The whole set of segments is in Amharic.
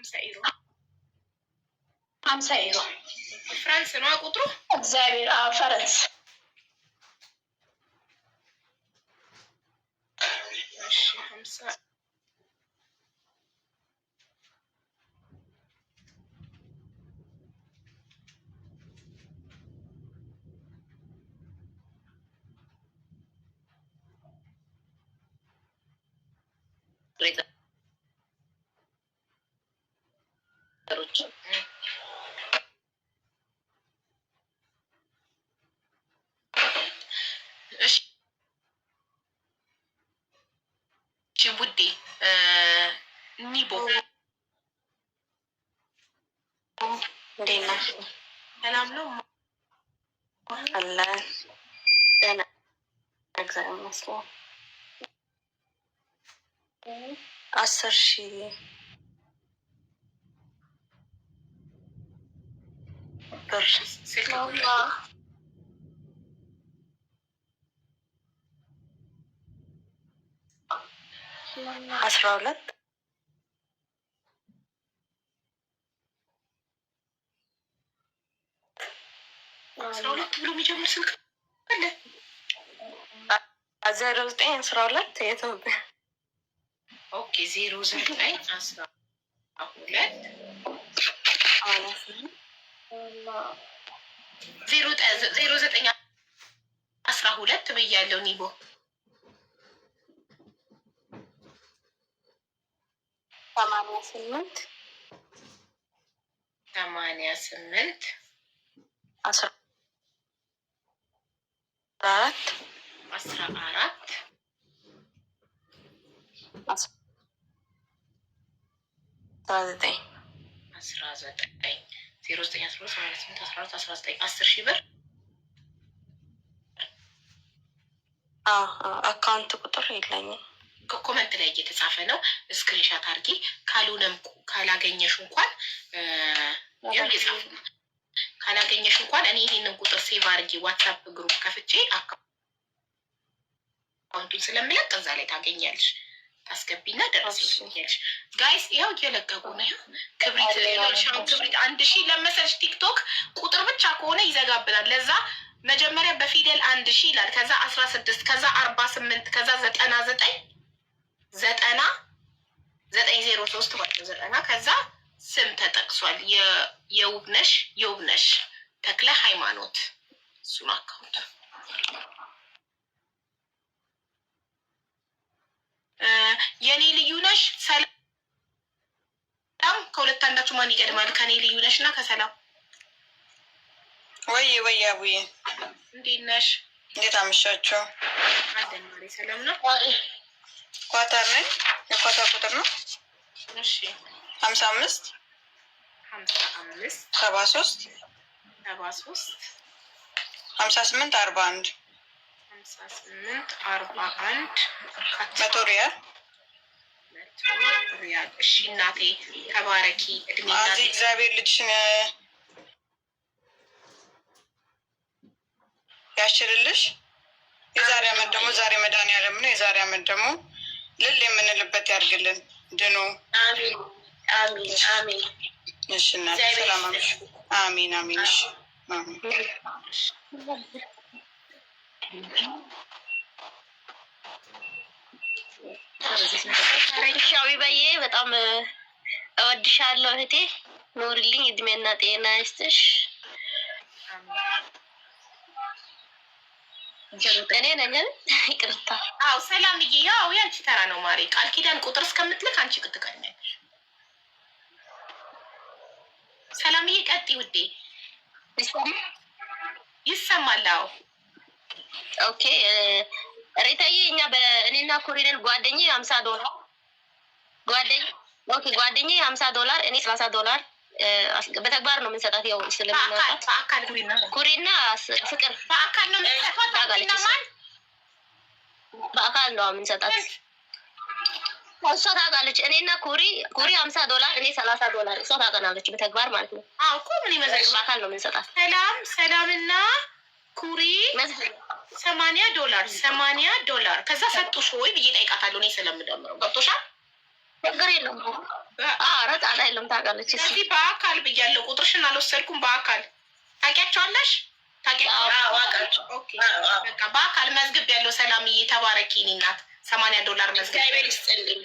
50 ዩሮ። 50 ዩሮ። ፍራንስ ነዋ ቁጥሩ። እግዚአብሔር፣ አዎ፣ ፈረንስ። እሺ፣ 50። ሮች። እሺ ውዴ ኒቦ። እንዴት ነሽ? ሰላም ነው? አለን፣ ደህና፣ እግዚአብሔር ይመስገን። 10,000 ብር። ስልክ ቁጥር? 12። 12 ብሎ የሚጀምር ስልክ አለ? 0912 የኢትዮጵያ። Okay፣ 0912። 0912 ብያለሁ ኒቦ። 88። 88። 14። 14። 19። 19። 0912881419፣ 10,000 ብር። Account ቁጥር የለኝም። Comment ላይ እየተጻፈ ነው። Screenshot አድርጊ። ካልሆነም ካላገኘሽ እንኳን፣ ያው እየጻፉ ነው። ካላገኘሽ እንኳን እኔ ይሄንን ቁጥር save አድርጊ፣ WhatsApp group ከፍቼ account ኡን ስለምለቅ እዛ ላይ ታገኛለሽ። ታስገቢና ደረስ ያለሽ። Guys፣ ይኸው እየለቀቁ ነው። ይኸው ክብሪት ይኸውልሽ፣ አሁን ክብሪት 1000 ለመሰልሽ TikTok ቁጥር ብቻ ከሆነ ይዘጋብናል። ለዛ መጀመሪያ በፊደል 1000 ይላል። ከዛ 16፣ ከዛ 48፣ ከዛ 99 9903 ማለት ነው። 90፣ ከዛ ስም ተጠቅሷል። የውብነሽ ተክለ ሃይማኖት፣ እሱን account። የኔ ልዩ ነሽ ሰላም። ከሁለት አንዳችሁ ማን ይቀድማል? ከኔ ልዩ ነሽ እና ከሰላም። ወይ ወይ አቡዬ። እንዴት ነሽ? እንዴት አመሻችሁ? አለን ማሬ፣ ሰላም ነው። ኳታር ነኝ። የኳታር ቁጥር ነው። እሺ። 55። 55። 73። 73። 58 41። 58 41። 100 ሪያል። 100 ሪያል። እሺ እናቴ ተባረኪ፣ እድሜ አዚ እግዚአብሔር ልጅሽን ያሽርልሽ። የዛሬ አመት ደግሞ፣ ዛሬ መድኃኒዓለም ነው። የዛሬ አመት ደግሞ ልል የምንልበት ያድርግልን። ድኖ። አሚን አሚን አሚን። እሺ እናቴ፣ ሰላም አምሹ። አሚን አሚን። እሺ አሚን። እሺ አቢባዬ፣ በጣም እወድሻለሁ እህቴ፣ ኑሪልኝ፣ እድሜና ጤና ይስጥሽ። እኔ ነኝ አይደል? ይቅርታ። አዎ ሰላምዬ፣ ያው ያንቺ ተራ ነው ማሬ። ቃል ኪዳን ቁጥር እስከምትልክ አንቺ ትቀድሚያለሽ። ሰላምዬ ቀጥይ ውዴ። ይሰማል? አዎ። Okay ሬታዬ፣ እኛ በእኔና ኮሪነን ጓደኛዬ 50 ዶላር፣ ጓደኝ okay ጓደኛዬ 50 ዶላር፣ እኔ 30 ዶላር በተግባር ነው የምንሰጣት። ያው ስለምናውቃት። በአካል። ኩሪና ፍቅር። በአካል ነው የምንሰጧት። ታውቃለች። አንቺና ማን? በአካል ነው የምንሰጣት። እሷ ታውቃለች። እኔና ኩሪ፣ ኩሪ 50 ዶላር፣ እኔ 30 ዶላር። እሷ ታውቀናለች በተግባር ማለት ነው። አዎ እኮ ምን ይመዘግባል? በአካል ነው የምንሰጣት። ሰላም ሰላምና ኩሪ 80 ዶላር፣ 80 ዶላር። ከዛ ሰጡሽ ወይ ብዬ ጠይቃታለሁ። እኔ ስለምደምረው ገብቶሻል? ችግር የለውም። ኧረ ጣጣ የለውም። ታውቃለች። ስለዚህ በአካል ብያለሁ። ቁጥርሽን አልወሰድኩም። በአካል ታውቂያቸዋለሽ? ታውቂያቸዋለሽ? በቃ በአካል መዝግብ ያለው። ሰላምዬ ተባረኪ የእኔ እናት። $80 መዝግብ። እግዚአብሔር ይስጥልኝ።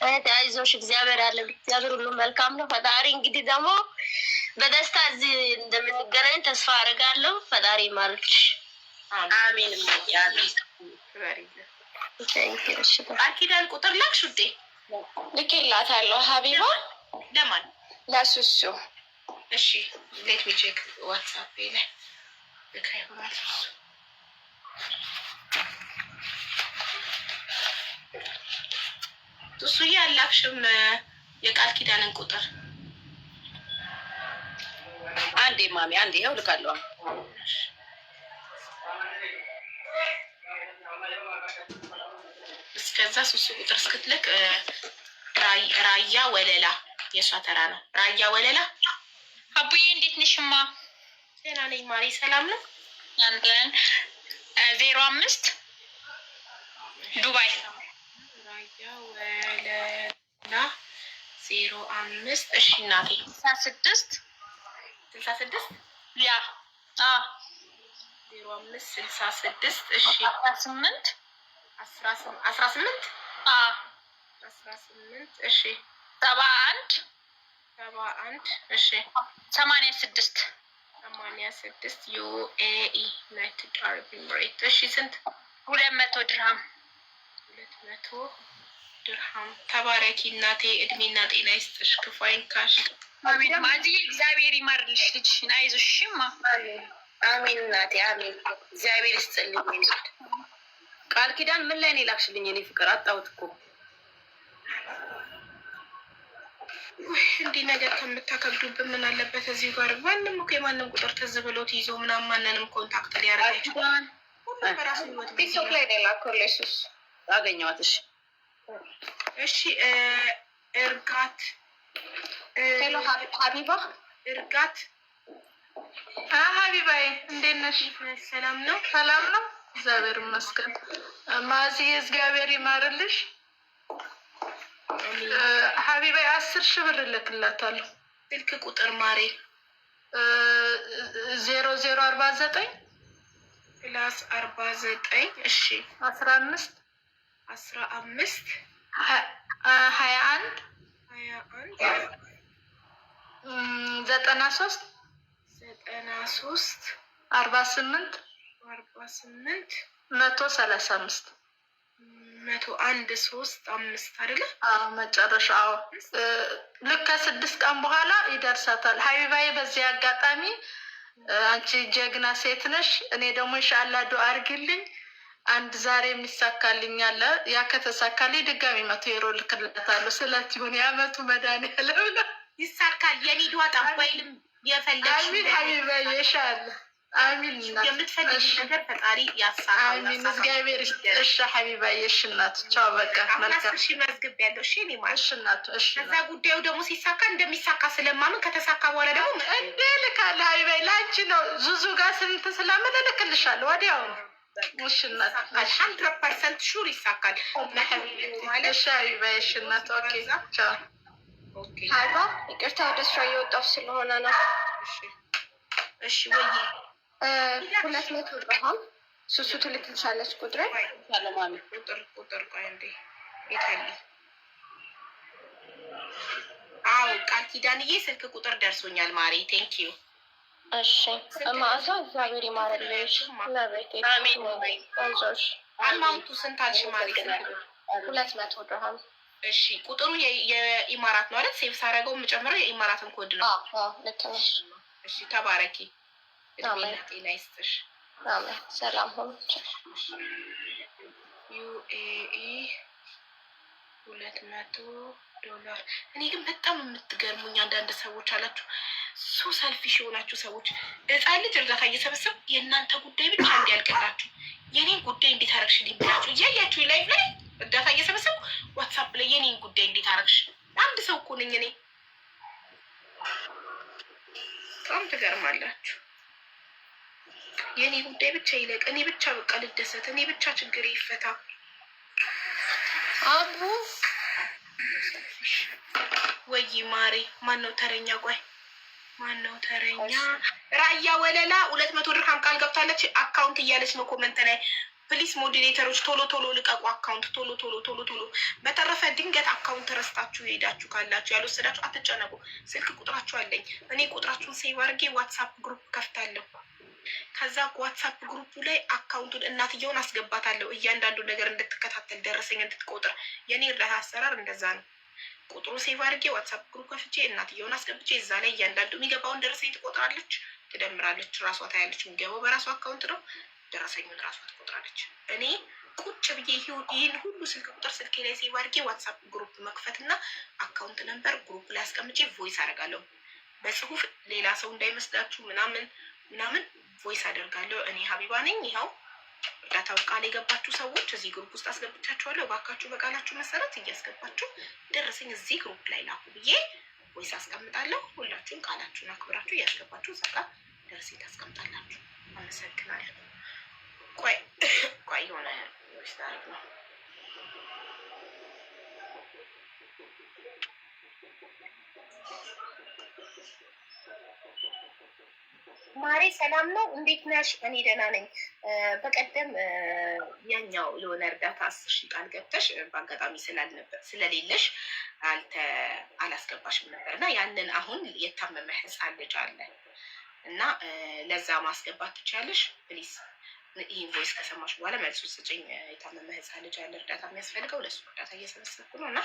እህቴ አይዞሽ፣ እግዚአብሔር አለ። እግዚአብሔር ሁሉም መልካም ነው። ፈጣሪ እንግዲህ ደግሞ በደስታ እዚህ እንደምንገናኝ ተስፋ አደርጋለሁ። ፈጣሪ ይማርልሽ። አሜን። አሜን። ቃል ኪዳን ቁጥር ላክሽ ውዴ? ልኬላታለሁ። ሀቢባ። ለማን? ለሱሱ። እሺ፣ let me check WhatsApp ላይ ልካ ይሆናል። ሱሱ፣ ሱሱዬ አላክሽም የቃል ኪዳንን ቁጥር? አንዴ ማሚ፣ አንዴ፣ ይኸው ልካለሁ። እስከዛ ሱሱ ቁጥር እስክትልክ ራያ ወለላ የእሷ ተራ ነው። ራያ ወለላ። አቡዬ፣ እንዴት ነሽማ? ደህና ነኝ ማሪ፣ ሰላም ነው። አለን። 05 ዱባይ። ራያ ወለላ 05፣ እሺ እናቴ። 66። 66። Yeah። 05 66፣ እሺ። 18። 18። 18፣ እሺ። 71። 71፣ እሺ። 86። 86፣ UAE፣ United Arab Emirate። እሺ፣ ስንት? 200 ድርሃም። 200 ድርሃም። ተባረኪ እናቴ፣ እድሜና ጤና ይስጥሽ፣ ክፉ አይንካሽ። አሜን። ማዚዬ፣ እግዚአብሔር ይማርልሽ ልጅሽን፣ አይዞሽ እሺማ። አሜን እናቴ፣ አሜን። እግዚአብሔር ይስጥልኝ። ቃል ኪዳን ምን ላይ ነው የላክሽልኝ? እኔ ፍቅር አጣሁት እኮ። እንዲህ ነገር ከምታከብዱብን ምን አለበት እዚሁ ጋር። ማንም እኮ የማንም ቁጥር ትዝ ብሎት ይዞ ምናምን ማንንም contact ሊያደርግ አይችልም። ሁሉም በራሱ ህይወት። TikTok ላይ ነው የላኩልሽ ሱሱ። አገኘኋት። እሺ። እሺ፣ እርጋት። Hello ሀቢባ። እርጋት። ሀቢባዬ፣ እንዴት ነሽ? ሰላም ነው። ሰላም ነው፣ እግዚአብሔር ይመስገን። ማዚዬ፣ እግዚአብሔር ይማርልሽ። ሀቢባዬ፣ 10,000 ብር እልክላታለሁ። ስልክ ቁጥር ማሬ? 0049። +49፣ እሺ። 15። 15። 21። 21። 93። 93። 48። 48። 135። 101 3 5 አይደለ? መጨረሻ። አዎ፣ ልክ ከ6 ቀን በኋላ ይደርሳታል። ሀቢባዬ፣ በዚህ አጋጣሚ አንቺ ጀግና ሴት ነሽ። እኔ ደግሞ ኢንሻአላህ ዱአ አድርጊልኝ። አንድ ዛሬ የሚሳካልኝ አለ። ያ ከተሳካልኝ ድጋሚ 100 ዩሮ ልክለታለሁ። ስለት ይሁን የአመቱ መድኃኒዓለም ነው። ይሳካል። የኔ ዱአ ጠብ አይልም። የፈለግሽው አሚን ሀቢባዬ፣ ኢንሻአላህ አሚን። የምትፈልጊው ነገር ፈጣሪ ያሳካው። አሚን። እግዚአብሔር እሺ ሀቢባዬ፣ እሺ እናቱ፣ ቻው በቃ። አሁን መልካም። 10,000 መዝግብ ያለው፣ እሺ እኔ ማለት እሺ እናቱ፣ እሺ። ከዛ ጉዳዩ ደግሞ ሲሳካ፣ እንደሚሳካ ስለማምን ከተሳካ በኋላ ደግሞ እንዴ ልካለሁ ሀቢባዬ፣ ለአንቺ ነው። ዙዙ ጋር ስንት ስለምን እልክልሻለሁ ወዲያው ነው። እሺ እናቱ። 100% sure ይሳካል ማለት። እሺ ሀቢባዬ፣ እሺ እናቱ፣ okay፣ ቻው። Okay። ሀቢባ፣ ይቅርታ፣ ወደ ስራ እየወጣሁ ስለሆነ ነው። እሺ እሺ ወይ። 200 ድርሃም ሱሱ ትልክልሻለች ቁጥሬ። ማሚ። ቁጥር ቁጥር፣ ቆይ እንዴ፣ የት አለ? አዎ ቃል ኪዳንዬ፣ ስልክ ቁጥር ደርሶኛል ማሬ፣ thank you። እሺ ማዕዛ፣ እግዚአብሔር ይማርልሽ። ለቤቴ አይዞሽ። Amount ኡ ስንት አልሽ ማሬ? 200 ድርሃም። እሺ፣ ቁጥሩ የኢማራት ነው አይደል? Save ሳረገው የምጨምረው የኢማራትን ኮድ ነው። ልክ ነሽ። እሺ ተባረኪ፣ እድሜና ጤና ይስጥሽ። አሜን። ሰላም ሁኑ። UAE $200። እኔ ግን በጣም የምትገርሙኝ አንዳንድ ሰዎች አላችሁ፣ so selfish የሆናችሁ ሰዎች። ሕፃን ልጅ እርዳታ እየሰበሰብ የእናንተ ጉዳይ ብቻ እንዲያልቅላችሁ የኔን ጉዳይ እንዴት አረግሽልኝ ብላችሁ እያያችሁ live ላይ እርዳታ እየሰበሰቡ WhatsApp ላይ የኔን ጉዳይ እንዴት አረግሽ? አንድ ሰው እኮ ነኝ እኔ። በጣም ትገርማላችሁ። የኔ ጉዳይ ብቻ ይለቅ፣ እኔ ብቻ በቃ ልደሰት፣ እኔ ብቻ ችግር ይፈታ። አቡ። ወይ ማሬ፣ ማን ነው ተረኛ? ቆይ ማን ነው ተረኛ? ራያ ወለላ 200 ድርሃም ቃል ገብታለች። Account እያለች ነው comment ላይ። Please moderator ኦች ቶሎ ቶሎ ልቀቁ account፣ ቶሎ ቶሎ ቶሎ ቶሎ። በተረፈ ድንገት account ረስታችሁ የሄዳችሁ ካላችሁ፣ ያልወሰዳችሁ አትጨነቁ። ስልክ ቁጥራችሁ አለኝ። እኔ ቁጥራችሁን save አድርጌ WhatsApp group ከፍታለሁ። ከዛ WhatsApp group ኡ ላይ account ኡን እናትየውን አስገባታለሁ፣ እያንዳንዱ ነገር እንድትከታተል፣ ደረሰኝ እንድትቆጥር። የእኔ እርዳታ አሰራር እንደዛ ነው። ቁጥሩ save አድርጌ WhatsApp group ከፍቼ እናትየውን አስገብቼ እዛ ላይ እያንዳንዱ የሚገባውን ደረሰኝ ትቆጥራለች፣ ትደምራለች፣ ራሷ ታያለች። የሚገባው በራሷ account ነው። ደረሰኙን ራሷ ትቆጥራለች። እኔ ቁጭ ብዬ ይህን ሁሉ ስልክ ቁጥር ስልኬ ላይ save አድርጌ WhatsApp group መክፈት እና account number group ላይ አስቀምጬ voice አደርጋለሁ። በጽሁፍ ሌላ ሰው እንዳይመስላችሁ ምናምን ምናምን voice አደርጋለሁ። እኔ ሀቢባ ነኝ። ይኸው እርዳታው ቃል የገባችሁ ሰዎች እዚህ group ውስጥ አስገብቻችኋለሁ። እባካችሁ በቃላችሁ መሰረት እያስገባችሁ ደረሰኝ እዚህ group ላይ ላኩ ብዬ voice አስቀምጣለሁ። ሁላችሁም ቃላችሁን አክብራችሁ እያስገባችሁ እዛ ጋር ደረሰኝ ታስቀምጣላችሁ። አመሰግናለሁ። ቆይ ቆይ፣ የሆነ voice ታሪክ ነው። ማሬ ሰላም ነው? እንዴት ነሽ? እኔ ደህና ነኝ። በቀደም ያኛው የሆነ እርዳታ 10,000 ቃል ገብተሽ በአጋጣሚ ስላልነበር ስለሌለሽ አላስገባሽም ነበር እና ያንን አሁን የታመመ ህፃን ልጅ አለ እና ለዛ ማስገባት ትችያለሽ። Please ይህን voice ከሰማሽ በኋላ መልሱ ስጭኝ። የታመመ ህፃን ልጅ አለ እርዳታ የሚያስፈልገው፣ ለሱ እርዳታ እየሰበሰብኩ ነው እና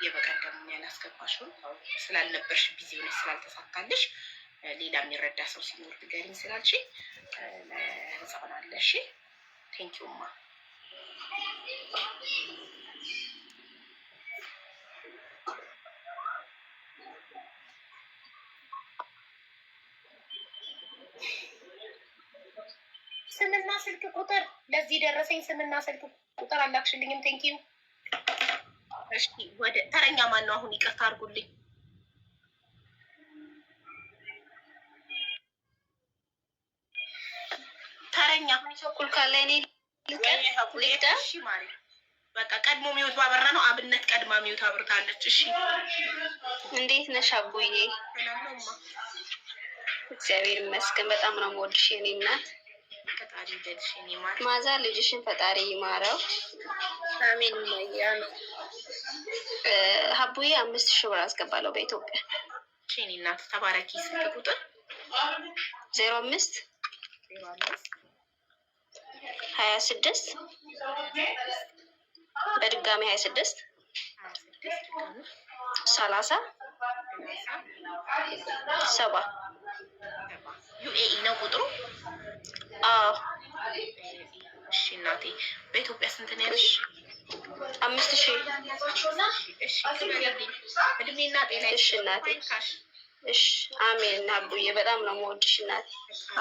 የበቀደሙን ያላስገባሽውን ስላልነበርሽ busy ሆነሽ ስላልተሳካልሽ ሌላ የሚረዳ ሰው ሲኖር ንገሪኝ ስላልሽኝ ለህፃን አለ። እሺ thank you ማ። ስምና ስልክ ቁጥር ለዚህ ደረሰኝ ስምና ስልክ ቁጥር አላክሽልኝም። Thank you። እሺ ወደ ተረኛ ማን ነው አሁን? ይቅርታ አድርጉልኝ። ተረኛ ቸኩል ካለ እኔ ልቅደም። እሺ ማሪ፣ በቃ ቀድሞ mute ባበራ ነው። አብነት ቀድማ mute አብርታለች። እሺ። እንዴት ነሽ አቡዬ? ሰላም ነው እማ? እግዚአብሔር ይመስገን። በጣም ነው የምወድሽ የኔ እናት። ፈጣሪ ይበልሽ የኔ ማር። ማዛ ልጅሽን ፈጣሪ ይማረው። አሜን እማዬ፣ አሜን። ሀቡዬ 5,000 ብር አስገባለሁ በኢትዮጵያ። እሺ የኔ እናት ተባረኪ። ስልክ ቁጥር? 05 05 26 በድጋሚ 26 26 ድጋሚ 30 30 7። 7። UAE ነው ቁጥሩ? አዎ። እሺ እናቴ፣ በኢትዮጵያ ስንት ነው ያልሽ? 5,000። እሺ ክበሪልኝ፣ እድሜና ጤና። እሺ እናቴ። ይንካሽ። እሺ አሜን። አቡዬ በጣም ነው የምወድሽ እናቴ።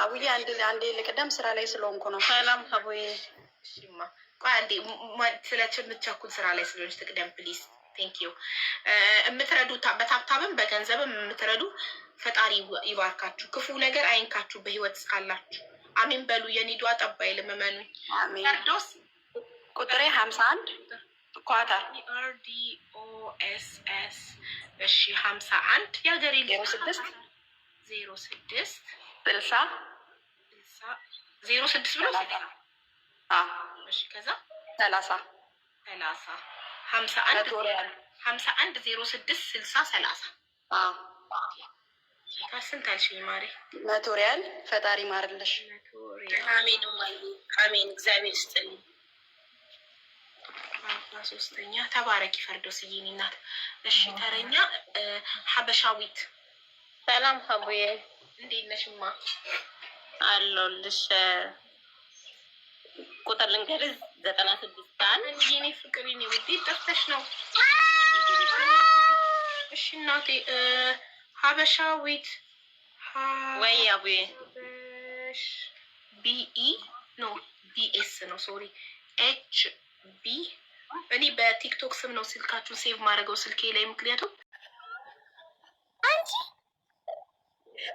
አቡዬ፣ አንድ አንዴ ልቅደም፣ ስራ ላይ ስለሆንኩ ነው። ሰላም አቡዬ። እሺማ ቆይ አንዴ፣ ስለምትቸኩል ስራ ላይ ስለሆነች ትቅደም please። Thank you። የምትረዱ በ tap tap ም በገንዘብም የምትረዱ ፈጣሪ ይባርካችሁ፣ ክፉ ነገር አይንካችሁ በህይወት እስካላችሁ። አሜን በሉ። የኔ ዱዓ ጠባ አይልም፣ እመኑኝ። አሜን። ፈርዶስ። ቁጥሬ 51 ኳታር። RDOSS። እሺ 51 የሀገሬ ልጅ። 06 06 60 60 06 ብሎ 30። እሺ ከዛ? 30። 30። 51 100 ሪያል። 51 06 60 30። ስንት አልሽኝ ማሬ? 100 ሪያል። ፈጣሪ ማርልሽ። 100 ሪያል። አሜን እማዬ፣ አሜን። እግዚአብሔር ይስጥልኝ። 43ኛ። ተባረኪ ፈርዶስዬ የኔ እናት። እሺ ተረኛ ሀበሻዊት። ሰላም ሀቡዬ። እንዴት ነሽማ? አለሁልሽ። ቁጥር ልንገርሽ፣ 96 1። የኔ ፍቅር፣ የኔ ውዴ ጠፍተሽ ነው። እሺ እናቴ ሀበሻዊት። ወይ አቡዬ። ሀበሽ BE no BS ነው፣ sorry፣ H B። እኔ በ TikTok ስም ነው ስልካችሁን save ማድረገው ስልኬ ላይ ምክንያቱም አንቺ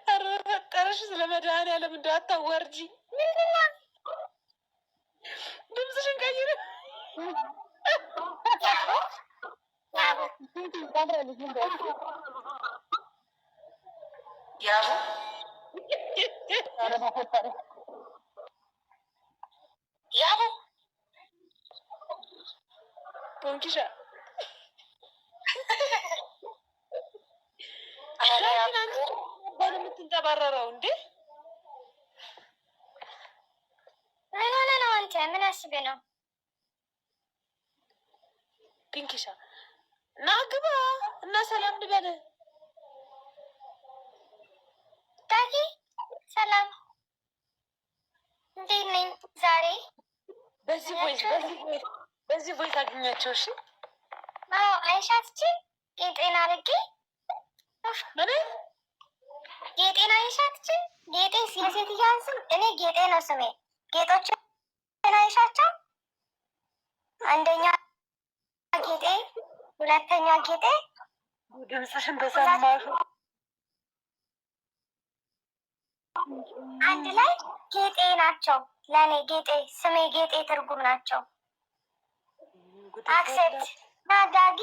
ኧረ ፈጠረሽ ስለ መድኃኒዓለም እንዳታወርጂ። ድምፅሽን ቀይር። ያቡ። ያቡ። ያቡ። ቦንኪሻ። የምትንጠባረረው እንዴ? ምን ሆነ ነው አንተ? ምን አስበህ ነው? ፒንኪሻ፣ ና ግባ እና ሰላም ልበል። ዳጊ ሰላም፣ እንዴት ነኝ ዛሬ? በዚህ voice አገኛቸው። እሺ። አዎ፣ አይሻትችን ጌጤን አድርጌ። ምን? ጌጤን አይሻትችን ጌጤ የሴትዮዋን ስም እኔ ጌጤ ነው ስሜ። ጌጦችን አይሻቸው፣ አንደኛ ጌጤ፣ ሁለተኛ ጌጤ። ድምፅሽን በሰማሹ። አንድ ላይ ጌጤ ናቸው። ለእኔ ጌጤ ስሜ ጌጤ ትርጉም ናቸው። Accept ና ዳጊ፣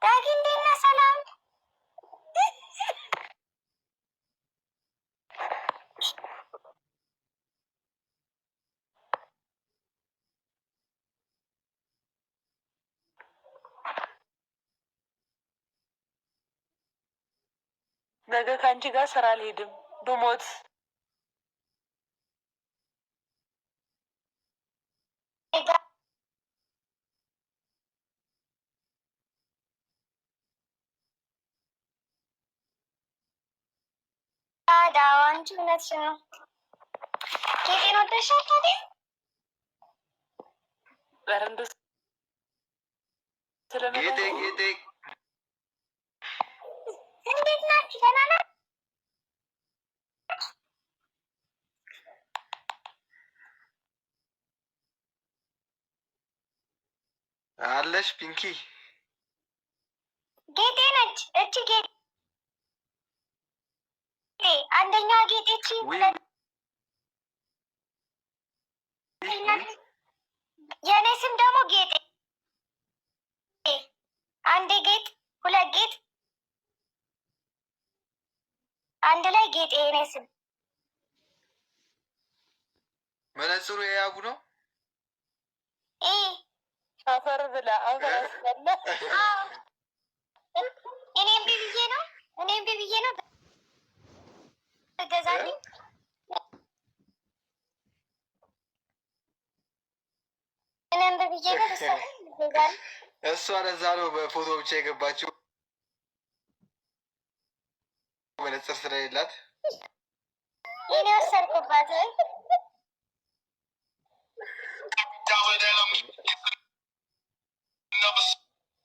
ዳጊ እንዴት ነህ? ሰላም። ነገ ከአንቺ ጋር ስራ አልሄድም ብሞት። ዳዋ አንቺ እውነትሽን ነው። ጌጤን ወደሻል ታዲያ? ኧረ እንደው ጌጤ ጌጤ። እንዴት ናችሁ? ደህና ናችሁ? አለሽ ፒንኪ? ጌጤ ነች እቺ ጌጤ፣ አንደኛዋ ጌጤ እቺ፣ ሁለተኛ የእኔ ስም ደግሞ ጌጤ። አንድ ጌጥ፣ ሁለት ጌጥ፣ አንድ ላይ ጌጤ የኔ ስም። መነጽሩ የያቡ ነው። አፈር ብላ አፈር አስበላ። እኔም ብዬ ነው፣ እኔም ብዬ ነው ገዛልኝ። እኔም ብዬ ነው ገዛልኝ። እሷ ለዛ ነው በፎቶ ብቻ የገባችው፣ መነጽር ስለሌላት። እኔ ወሰድኩባት።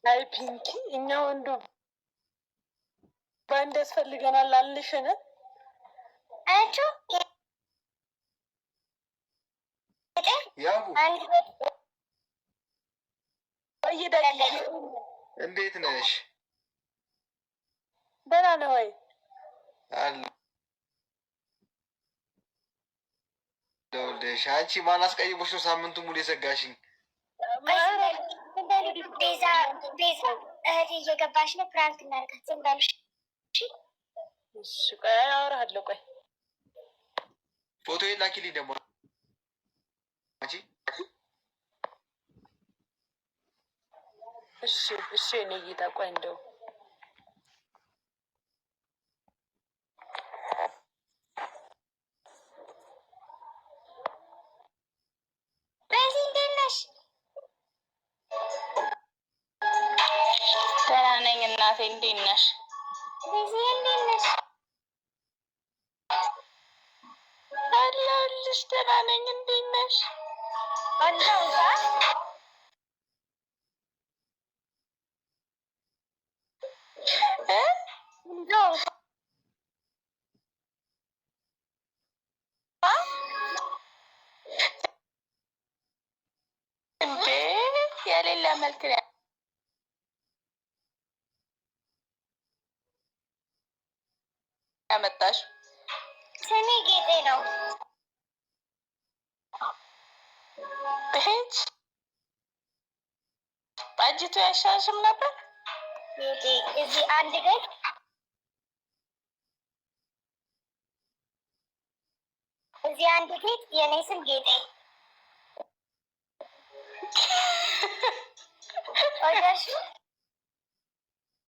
አይ ፒንኪ፣ እኛ ወንዱ ባንድ ያስፈልገናል አልሽን? አያችሁ ጌጤ። ያቡ። አንድ። እየዳጊ። እንዴት ነሽ? ደህና ነህ ወይ? አለሁልሽ። አንቺ ማን አስቀይሞሽ ነው ሳምንቱ ሙሉ የዘጋሽኝ? ቤዛ፣ ቤዛ እህቴ እየገባች ነው። Prank እናድርጋት። ዝም በልሽ። እሺ ቆይ አወራሃለሁ። ቆይ። ፎቶ ላኪልኝ ደግሞ አንቺ። እሺ እኔ ጌታ፣ ቆይ እንደው። በዚህ እንዴት ነሽ? ደህና ነኝ እናቴ፣ እንዴት ነሽ? በዚህ እንዴት ነሽ? አለሁልሽ። ደህና ነኝ። እንዴት ነሽ? አለሁ። እ? እንደው። እንዴ የሌለ መልክ ነው ያመጣሽ። ስሜ ጌጤ ነው። ብሄጅ። ጠጅቱ ያሻሽም ነበር። ጌጤ እዚህ አንድ ቤት፣ እዚህ አንድ ቤት የኔ ስም ጌጤ። ወደድሽው?